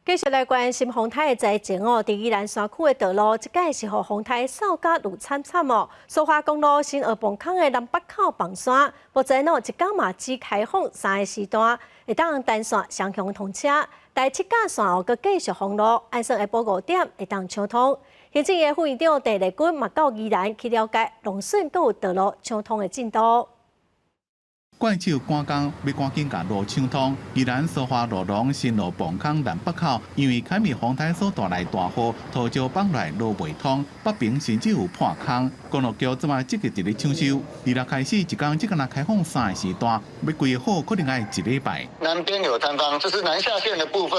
繼續來關心風颱的災情哦，佇宜蘭山區的道路，這擺是予風颱掃甲愈慘慘哦。蘇花公路新澳磅空的南北口崩山，目前哦一工嘛只開放三个時段，會當單線雙向通車。台七甲線哦，閣繼續封路，按算下晡5點會當搶通。行政院副院長鄭麗君嘛到宜蘭去了解農損閣有道路搶通的進度。怪手趕工欲趕緊共路搶通，宜蘭蘇花路廊新蘆磅空南北口，因為凱米風颱所帶來大雨，土石崩來路袂通，北爿甚至有破空。公路局這擺積極佇咧搶修，二六開始一工只敢若開放三個時段，欲規好可能愛一禮拜。南邊有坍方，這是南下線的部分。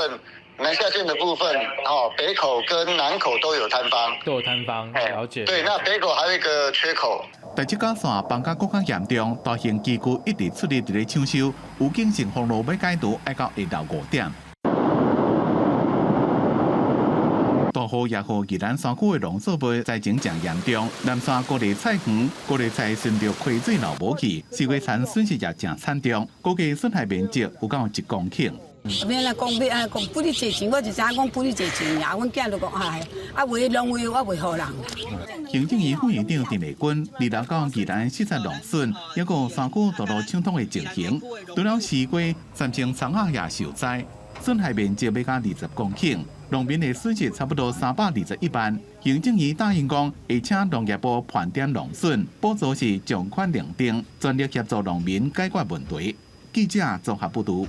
南下線的部分，哦，北口跟南口都有坍方，都有坍方，了解。對，那北口還有一個缺口。台七甲線崩甲閣較嚴重，大型機具一直出力佇咧搶修，預警性封路欲解除，愛到下晝5點。大雨也予宜蘭山區的農作物災情誠嚴重，南山高麗菜園、高麗菜順著溪水流無去，四月田損失也誠慘重，估計損害面積有夠1公頃。免啦，講欲啊，講不哩濟錢，我就知影講不哩濟錢爾，阮囝就講啊，啊袂浪費，我袂予人。行政院副院長鄭麗君二六到宜蘭視察農損，抑閣有山區道路搶通的情形，除了西瓜、三星蔥仔也受災，損害面積欲到20公頃，農民的損失差不多321萬。行政院答應講，會請農業部盤點農損，補助是從寬認定，全力協助農民解決問題。記者綜合報導。